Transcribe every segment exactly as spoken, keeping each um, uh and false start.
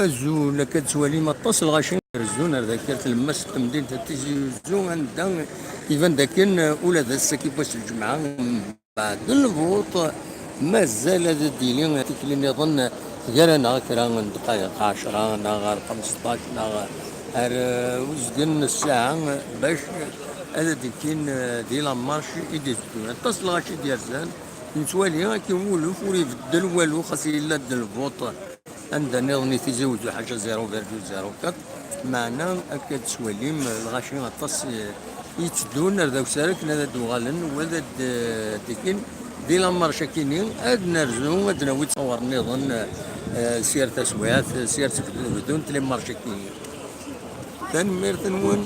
Azul, akka d-ttwalim aṭas n lɣaci rezzun ar daki, ar tlemmast n temdint n Tizi Uzzu, anda iban dakken ula d ass-agi n wass n lǧemɛa, mbeɛd lvuṭ, mazal ad d-yili tikli nniḍen gar-aneɣ kra n ddqayeq, ɛecra neɣ ar xemseṭṭac neɣ ar, eh, uzgen n ssaɛa, bac ad d-kkin, eh, di la marche i d-iteddun. Aṭas n lɣaci i d-yerzan, nettwali akken wulef ur ibeddel walu, xas yella-d lvuṭ anda nniḍen i Tizi Uzzu ḥaca zéro virgule zéro quatre, meɛna akka d-tettwalim lɣaci aṭas, eh, i yetteddun ar d awsar akken ad d-uɣalen, u ad d-, eh, d-kkin di la marche akini, ad nerzu, ad d-nawi ttṣawar nniḍen, eh, si ar taswiɛt, si ar tebdunt les marches akini. Tanemmirt-nwen.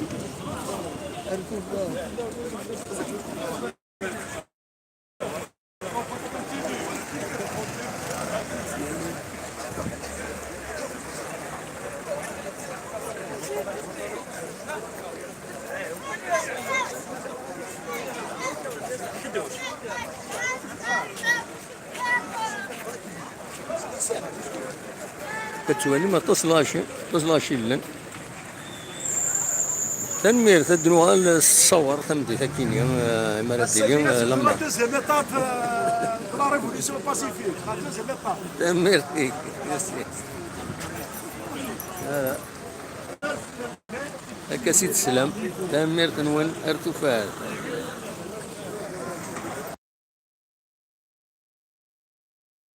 Ad twalim aṭas n lɣaci, aṭas n lɣaci yellan. Tanemmirt, ad d-nuɣal s ṣṣawar tameddit akini, eh, mi ara d-tili, eh, la marche. La deuxième étape, euh, de la révolution pacifique, la deuxième étape. Tanemmirt-ik. Merci. Ara. Akka s-id-teslam. Tanemmirt-nwen, ar tufat.